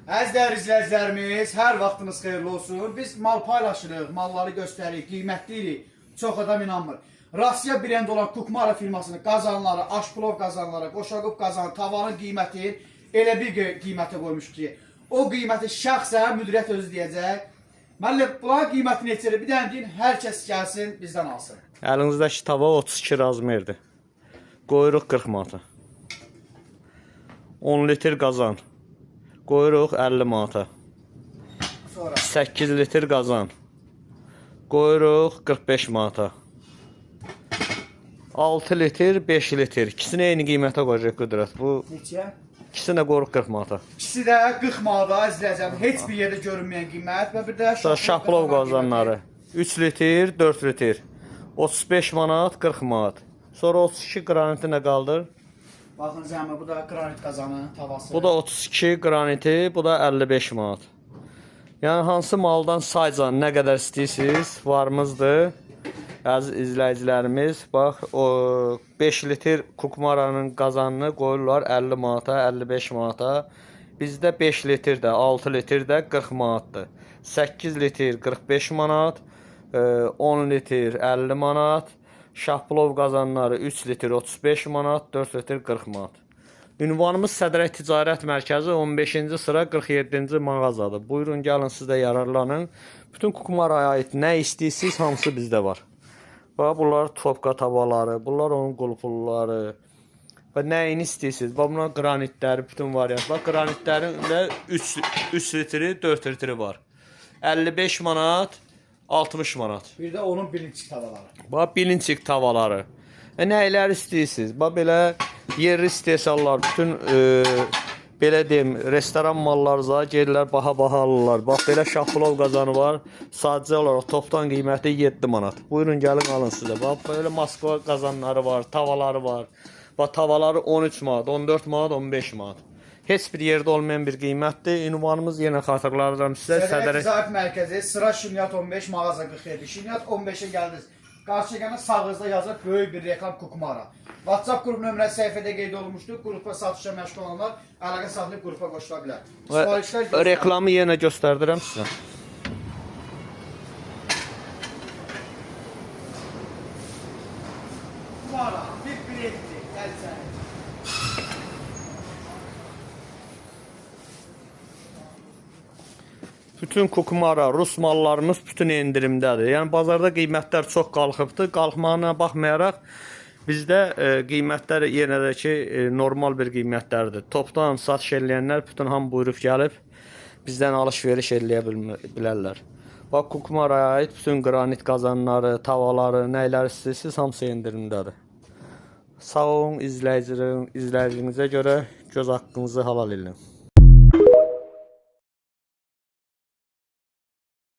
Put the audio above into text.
Əziz dəyərli izləyicilərimiz, hər vaxtınız xeyirli olsun. Biz mal paylaşırıq, malları göstəririk, qiymətləyirik. Çox adam inanmır. Rusiya brendi olan Kukmara firmasının qazanları, aşplov qazanları, qoşaqub qazanı, tavanın qiyməti elə bir qiymətə qoymuş ki, o qiyməti şəxsən müdiriyyət özü deyəcək. Müəllim, bunların qiyməti neçədir? Bir dənə deyin, hər kəs gəlsin, bizdən alsın. Əlinizdəki tava 32 razmerdir. Qoyuruq 40 manata. 10 litr qazan. Qoyuruq 50 manata. Sonra 8 litr qazan. Qoyuruq 45 manata. 6 litr, 5 litr. İkisini eyni qiymətə qoyacaq Qüdrət. Bu neçəyə? ikisini də qoyuruq 40 manata. İkisi də 40 manata izləyəcəm. Heç bir yerdə görünməyən qiymət və bir də Sonra şaplov qazanları 3 litr, 4 litr. 35 manat, 40 manat. Sonra 32 qraniti nə qaldır? Baxın zəhmət, bu da qranit qazanı, tavası. Bu da 32 qraniti, bu da 55 manat. Yəni hansı maldan saycan nə qədər istəyirsiniz, varımızdır. Əziz izləyicilərimiz, bax o 5 litr Kukmaranın qazanını qoyurlar 50 manata, 55 manata. Bizdə 5 litr də, 6 litr də 40 manatdır. 8 litr 45 manat, 10 litr 50 manat. Şaplov qazanları 3 litr 35 manat, 4 litr 40 manat. Ünvanımız Sədrək Ticarət Mərkəzi 15-ci sıra 47-ci mağazadır. Buyurun gəlin siz də yararlanın. Bütün Kukmaraya aid nə istəyirsiniz hamısı bizdə var. Bax bunlar topka tavaları, bunlar onun qulpulları. Və nəyini istəyirsiniz? Bax bunlar qranitləri, bütün variant. Bax qranitlərin də 3 litri, 4 litri var. 55 manat, 60 manat. Bir də onun bilinçik tavaları. Bax bilinçik tavaları. Nəylər istəyirsiniz? Bax belə yerli istehsallar, bütün belə deyim, restoran malları zad gedirlər, baha-baha alırlar. Bax belə şaplov qazanı var. Sadəcə olaraq topdan qiyməti 7 manat. Buyurun gəlin alın sizə. Bax belə Moskva qazanları var, tavaları var. Bax tavaları 13 manat, 14 manat, 15 manat. Heç bir yerdə olmayan bir qiymətdir. Ünvanımız yenə xatırladıram sizə. Sədrək Sədərək Ticarət Mərkəzi, sıra Şirniyyat 15, mağaza 47. Şirniyyat 15-ə gəldiniz. Qarşıqana sağınızda yazır böyük bir reklam Kukmara. WhatsApp qrup nömrəsi səhifədə qeyd olunmuşdur. Qrupa satışa məşğul olanlar əlaqə saxlayıb qrupa qoşula bilər. Sifarişlər gözlənilir. Reklamı yenə göstərdirəm sizə. Kukmara, bir biletdir. Gəl sən. Bütün Kukmara, Rus mallarımız bütün endirimdədir. Yəni bazarda qiymətlər çox qalxıbdır. Qalxmağına baxmayaraq bizdə qiymətlər yenə də ki normal bir qiymətlərdir. Topdan satış eləyənlər bütün hamı buyurub gəlib bizdən alış-veriş eləyə bilərlər. Bax Kukmaraya aid bütün qranit qazanları, tavaları, nəylər istəyirsiniz hamısı endirimdədir. Sağ olun izləyicimizə görə göz haqqınızı halal eləyin.